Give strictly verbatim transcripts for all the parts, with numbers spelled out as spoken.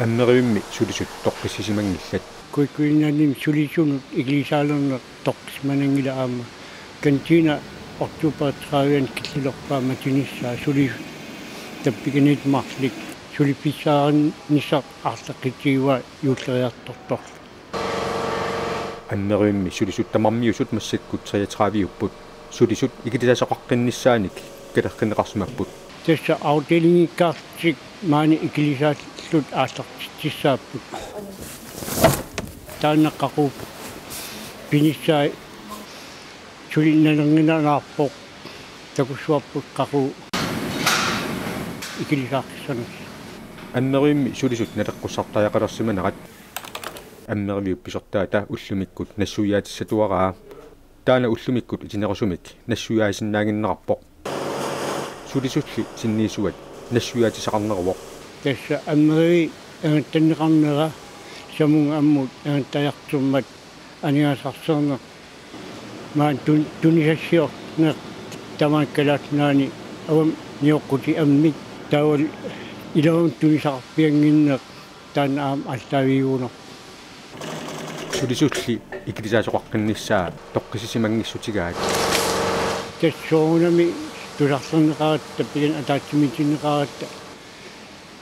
Ammerivimmi sulisut toqqissisimanngillat. Kuikkuinnaannim sulisunut ikilisaalerneq toqqisimananngilaq aamma. Kantiina oktober tredive killilerpaa matunissaa suli tappikinit marlik suliffissaarnissaq aarleqqitsigivaa juulleriartortorlu. Ammerivimmi sulisut tamarmiusut massakkut treogtredive-upput. Sulisut ikilisaasoqaqqinnissaannik kalerrinneqarsimapput. Tassa afdelingikkaartik maani ikilisaallutik aallartitsissaapput. Taanna qaqugu pinissaa suli nalerngilaarpoq takussuarput qaqugu ikilisaaqqissanersoq. Ammerivimmi sulisut naleqqussartariaqalersimanerat. Ammeriviup pisortaata ullumikkut nassuiaatissatuaraa. Taanna ullumikkut itinerusumik nassuiaasinnaannginnerarpoq. Sulisulli sinniisuat nassuiaatissaqarneruvoq. Tassa ammeriviup angattanneqarnera samunga ammut angattajartormat aningaasarsiorneq maani tun-, tunisassiorneq tamaat Kalaallit Nunaanni avammut nioqqutit ammit taavalu iluamik tunisaqarpiannginneq taanna aamma aallaaviugunarpoq. Sulisulli ikilisaasoqaqqinnissaa toqqissisimanngissutigaat. Tassa soorunami tusarlerneqaratta, pian ataatsimiitinneqaratta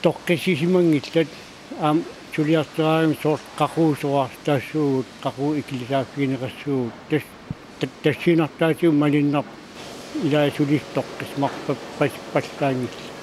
toqqissisimanngillat, aamma suliarteraangama soorlu qaqugu soraartaassuugut, qaqugu ikilisaaffigineqassuugut, tas-, ta-, tassuunartaatigut malunnarpoq ilaa sulisut toqqissisimarpa-, pas-, pallaanngillat.